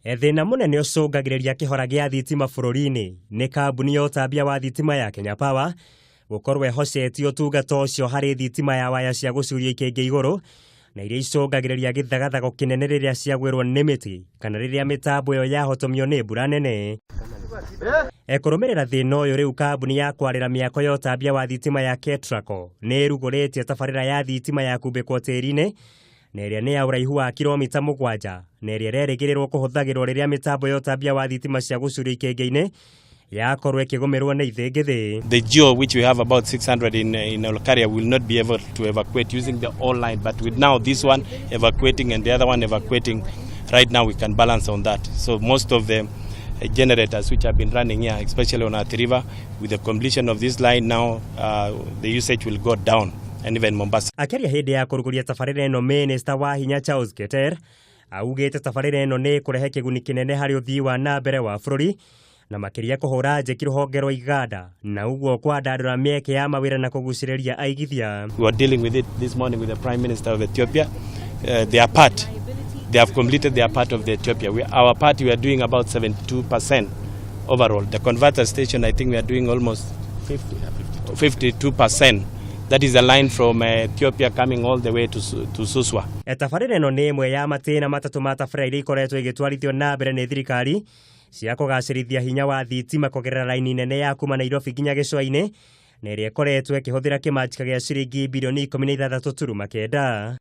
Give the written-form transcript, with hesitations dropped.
Thĩna mũnene ũcũngagĩrĩria kĩhora gĩa thitima bũrũri-inĩ nĩ kambuni ya ũtambia wa thitima ya Kenya Power gũkorwo ĩhocetie ũtungata ũcio harĩ thitima ya waya cia gũcurio ikĩngĩ igũrũ na iria icũngagĩrĩria gĩthagathago kĩnene rĩrĩa ciagwĩrwo nĩ mĩtĩ kana rĩrĩa mĩtambo ĩyo yahotomio nĩ mbura nene. Kũrũmĩrĩra thĩna ũyũ, rĩu kambuni ya kwarĩra mĩako ya ũtambia wa thitima ya KETRACO nĩ ĩrugũrĩtie tabarĩra ya thitima ya kumbĩkwo tĩri-inĩ na ĩrĩa nĩ ya ũraihu wa kilomita 7 na ĩrĩa ĩrerĩgĩrĩrwo kũhũthagĩrwo rĩrĩa mĩtambo ya ũtambia wa thitima cia gũcurio ikĩngĩ-inĩ yakorwo ĩkĩgũmĩrwo nĩ ithĩngĩthĩ. The geo, which we have about 600 in Olkaria, will not be able to evacuate using the old line. But with now this one evacuating and the other one evacuating, right now we can balance on that. So most of the generators which have been running here, especially on Athi River, with the completion of this line now, the usage will go down, and even Mombasa. Akĩaria hĩndĩ ya kũrugũria tabarĩra ĩno, Minista wa Hinya Charles Keter augĩte tabarĩra ĩno nĩ ĩkũrehe kĩguni kĩnene harĩ ũthii wa na mbere wa bũrũri na makĩria kũhũra njeki rũhonge rwa iganda na ũguo kwandandũra mĩeke ya mawĩra na kũgucĩrĩria aigithia. We were dealing with it this morning with the Prime Minister of Ethiopia. Their part, they have completed their part of the Ethiopia. Our part, we are doing about 72% overall. The converter station, I think we are doing almost 50, 52%. That is a line from Ethiopia coming all the way to Suswa. Tabarĩra ĩno nĩ ĩmwe ya matĩna matatũ ma tabarĩra iria ikoretwo igĩtwarithio na mbere nĩ thirikari cia kũgacĩrithia hinya wa thitima kũgerera raini nene ya kuma Nairobi nginya gĩcũa-inĩ na ĩrĩa ĩkoretwo ĩkĩhũthĩra kĩmanjĩka gĩa ciringi birioni 16.9.